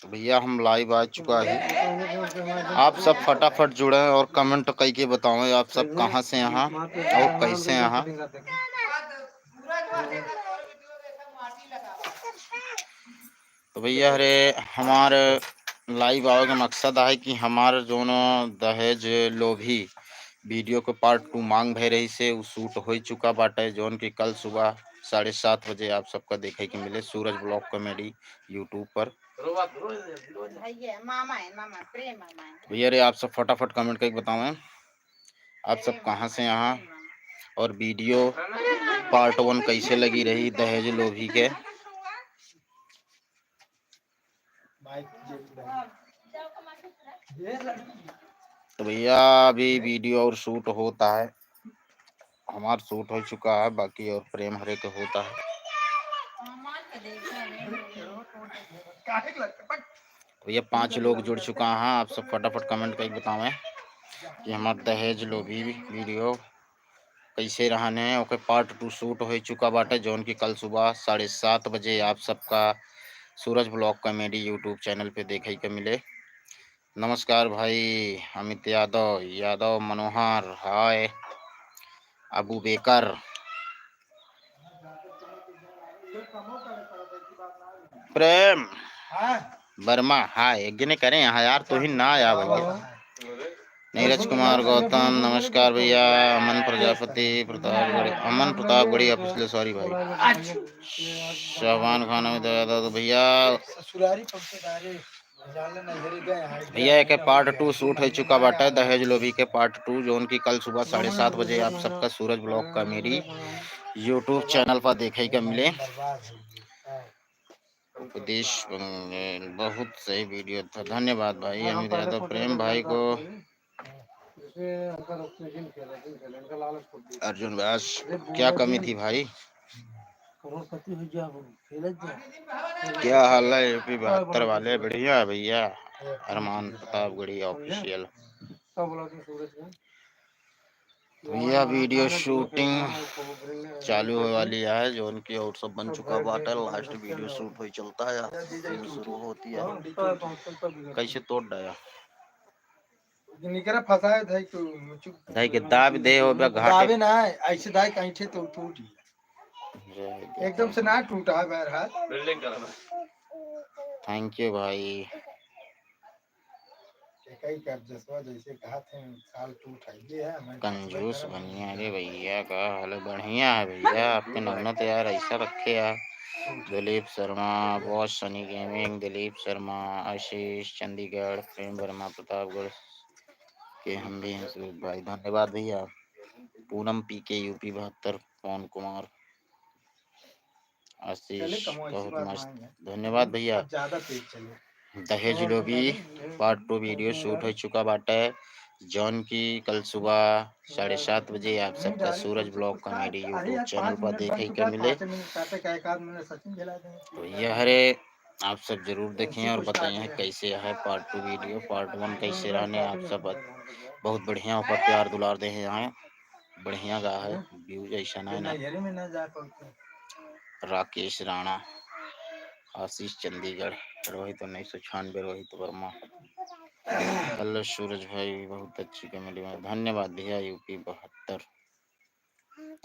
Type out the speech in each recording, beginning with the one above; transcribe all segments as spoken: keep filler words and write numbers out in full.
भैया, हम live आ चुका है। आप सब फटाफट जुड़े और comment कई के बतावें, आप सब कहाँ से यहाँ और कैसे यहाँ। तो भैया, हरे हमार live आवे के मकसद है कि हमार जोन दहेज लोभी video के part two मांग भय रही से, उ shoot हो चुका बाटे, जोन की कल सुबह साढ़े सात बजे आप सबका देखे के मिले सूरज vlog comedy YouTube पर। भैया, मामा है, मामा, प्रेम मामा है। भैया रे, आप सब फटाफट comment करके बतावें, आप सब कहाँ से यहाँ और video part one कैसे लगी रही दहेज लोभी के। तो भैया, अभी video और shoot होता है, हमार shoot हो चुका है, बाकी और प्रेम हरे के होता है। तो भैया, पांच लोग जुड़ चुका है, आप सब फटाफट comment करके बतावें कि हमार दहेज लोभी video कैसे रहने, ओके part two shoot हो चुका बाटे, जौन की कल सुबह साढ़े सात बजे आप सबका सूरज vlog comedy YouTube channel पे देखे के मिले। नमस्कार भाई अमित यादव, यादव मनोहर, हाय अबू बेकर, प्रेम हाँ। वर्मा, हाय। एक जने करें यहाँ यार, तू ही ना आया भैया। नीरज कुमार गौतम, नमस्कार भैया। अमन प्रजापति, प्रतापगढ़ी, अमन प्रतापगढ़ी official, sorry भाई। शाहबान खान, अमित यादव, तो भैया, ससुरारी पहुंचे direct। भैया, एके part two shoot हो चुका बाटे, दहेज लोभी के part two, जौन की कल सुबह साढ़े सात बजे आप सबका सूरज vlog comedy YouTube channel पर देखे के मिले। उपदेश बंगेल, बहुत सही video था, धन्यवाद भाई। अमित यादव, प्रेम भाई को। अर्जुन व्यास, क्या कमी थी भाई? करोड़पति हो गया वो, खेलत जा। क्या हाल है यूपी बहत्तर वाले? बढ़िया है भैया। अरमान प्रतापगढ़ी official। भैया, video shooting चालू होए वाली है, जौन की और सब बन चुका बाटे, last video shoot होई चलता है, आज से शुरू होती है। कैसे तोड़ डाया? निकरा फंसाए धाई तो चुप। धाई के दाब दे हो बे घाटे। दाबे ना, ऐसे धाई कहीं थे तो टूट ही। एकदम से ना टूटा है बहरहाल। Thank you भाई। एकई के अब जसवा जैसे कहा थे, साल टू उठाइए है, हमें कंजूस बनिया रे भैया, का हाल है? बढ़िया है भैया, आपके नौनत यार ऐसा रखे यार। दिलीप शर्मा, बॉस सनी गेमिंग, दिलीप शर्मा, आशीष चंडीगढ़, प्रेम वर्मा प्रतापगढ़ के हम भी हैं सुरेश भाई, धन्यवाद भैया। पूनम पी के यूपी बहत्तर, पवन कुमार, आशीष, बहुत मस्त, धन्यवाद भैया। दहेज लोभी part two video shoot हो चुका बाटे, जौन की कल सुबह साढ़े सात बजे आप सबका सूरज vlog comedy YouTube channel पर देखे के मिले। तो यह हरे आप सब जरूर देखें और बताएं कैसे है part two video, part one कैसे रहने। आप सब बहुत बढ़िया ऊपर प्यार दुलार दे हैं, यहाँ बढ़िया गा है, views ऐसा ना है ना। राकेश राणा, आशीष चंडीगढ़, रोहित उन्नीस सौ छियानवे, रोहित वर्मा। Hello सूरज भाई, बहुत अच्छी comedy में, धन्यवाद भैया। यूपी बहत्तर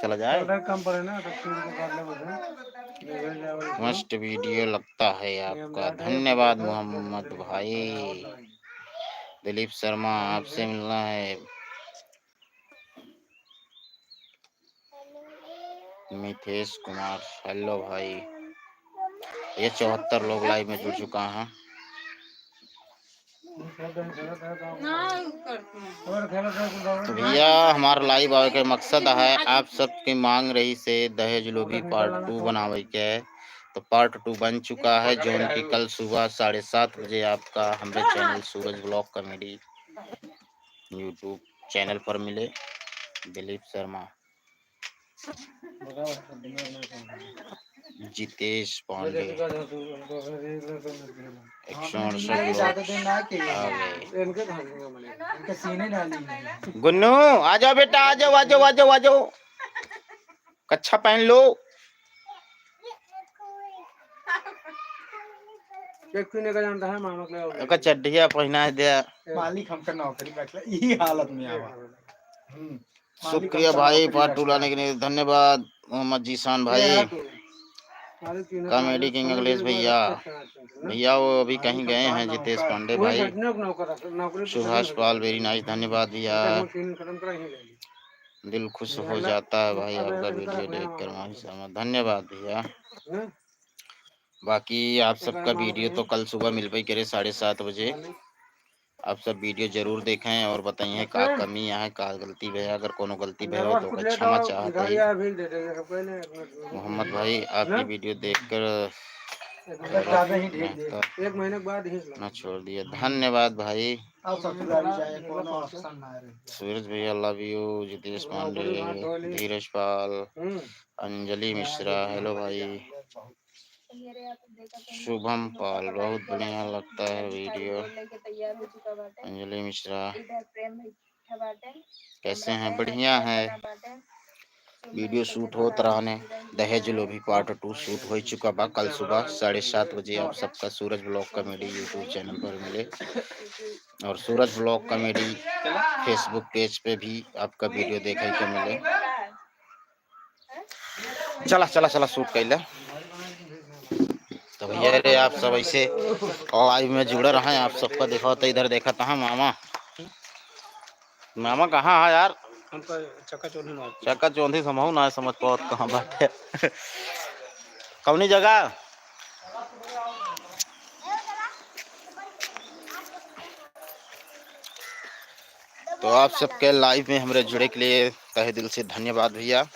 चला जाए। Order कम पड़े ना, तो फिर तो कर ले बस। मस्त video लगता है आपका, धन्यवाद मोहम्मद भाई। दिलीप शर्मा, आपसे मिलना है। मिथेश कुमार, hello भाई। ये चौहत्तर लोग live में जुड़ चुका है। तो भैया, हमार live आवे के मकसद है, आप सबके मांग रही से दहेज लोभी part two बनावे के, तो part two बन चुका है, जौन की कल सुबह साढ़े सात बजे आपका हमरे channel सूरज vlog comedy YouTube channel पर मिले। दिलीप शर्मा, जितेश पांडे, एक सौ अड़सठ लोग आ गए। गुन्नू, आ जाओ बेटा, आ जाओ, आ जाओ, आ जाओ, आ जाओ। कच्छा पहन लो। एक पीने का जानता है, मामा के लिए ओका चड्ढिया पहिना है दे। मालिक हमका नौकरी रखला, यही हालत में आवा। हम्म। मालिक शुक्रिया हमका भाई, नौकरी part two रखला। लाने के लिए धन्यवाद मोहम्मद जीशान भाई। Comedy King अखिलेश भैया। भैया वो अभी कहीं गए हैं, जितेश पांडे भाई। सुभाष पाल, very nice, धन्यवाद भैया। दिल खुश हो जाता है भाई आपका video देखकर, माही शर्मा, धन्यवाद भैया। बाकी आप सबका video तो कल सुबह मिलबे करे साढ़े सात बजे। आप सब video जरूर देखें और बताइए का कमी है, का गलती भय है। अगर कोनो गलती भय हो तो ओकर क्षमा चाहत है। मोहम्मद भाई, आपकी video देखकर एक महीने के बाद ही ना छोड़ दिया। धन्यवाद भाई। सूरज भैया, love you। जितेश पांडे, धीरज पाल, अंजलि मिश्रा, hello भाई। शुभम पाल, बहुत बढ़िया लगता है video। अंजलि मिश्रा, कैसे हैं? बढ़िया है। Video shoot होत रहने, दहेज लोभी part two shoot हो चुका बा। कल सुबह साढ़े सात बजे आप सबका सूरज vlog comedy YouTube channel पर मिले। और सूरज vlog comedy Facebook page पे भी आपका video देखे के मिले। चला, चला, चला, shoot कैला। तो भैया रे, आप सब ऐसे live में जुड़े रहें, आप सबका देखा तो इधर देखा तो है मामा। मामा कहाँ है यार? हमका चक्का चौंधी मारती। चक्का चौंधी समझू ना समझ पावत कहाँ बाटे। कौनी जगह? तो आप सबके live में हमरे जुड़े के लिए तहे दिल से धन्यवाद भैया।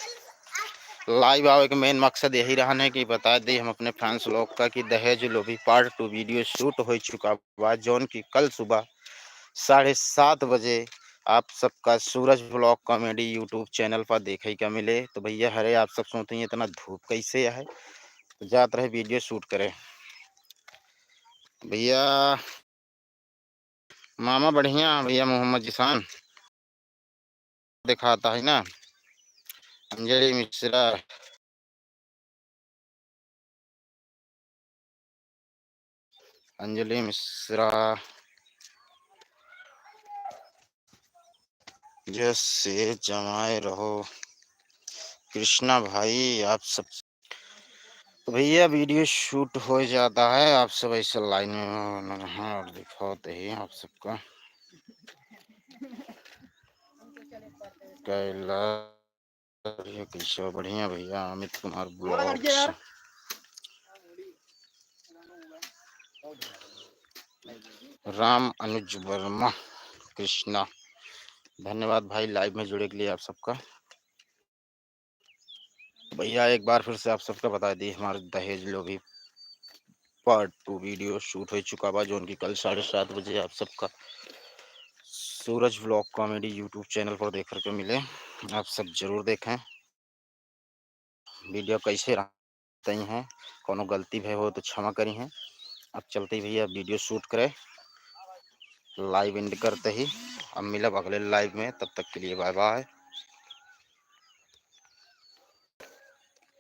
Live आवे के main मकसद यही रहन है कि बता दी हम अपने fans लोग का कि दहेज लोभी part two video shoot हो चुका बा, जौन की कल सुबह साढ़े सात बजे आप सबका सूरज vlog comedy YouTube channel पर देखे का मिले। तो भैया हरे आप सब सोचते हैं इतना धूप कैसे है, तो जात रहे video shoot करे भैया। मामा बढ़िया भैया, मोहम्मद जीशान दिखाता है ना, अंजलि मिश्रा, अंजलि मिश्रा, जैसे जमाए रहो कृष्णा भाई, आप सब। तो भैया video shoot हो जाता है, आप सब ऐसे line में हाँ और दिखाते ही आप सबका कैला। ये कैसे हो? बढ़िया भैया, अमित कुमार vlogs। राम अनुज वर्मा कृष्णा, धन्यवाद भाई live में जुड़े के लिए आप सबका। भैया एक बार फिर से आप सबका बता दी, हमारे दहेज लोभी part two video shoot हो चुका बा, जौन की कल साढ़े सात बजे आप सबका सूरज vlog comedy YouTube channel पर देख करके मिले। आप सब जरूर देखें। Video कैसे रहा तई हैं, कोनो गलती भय हो तो क्षमा करी हैं। अब चलते ही भैया video shoot करे, live end करते ही। अब मिलब अगले live में, तब तक के लिए bye bye।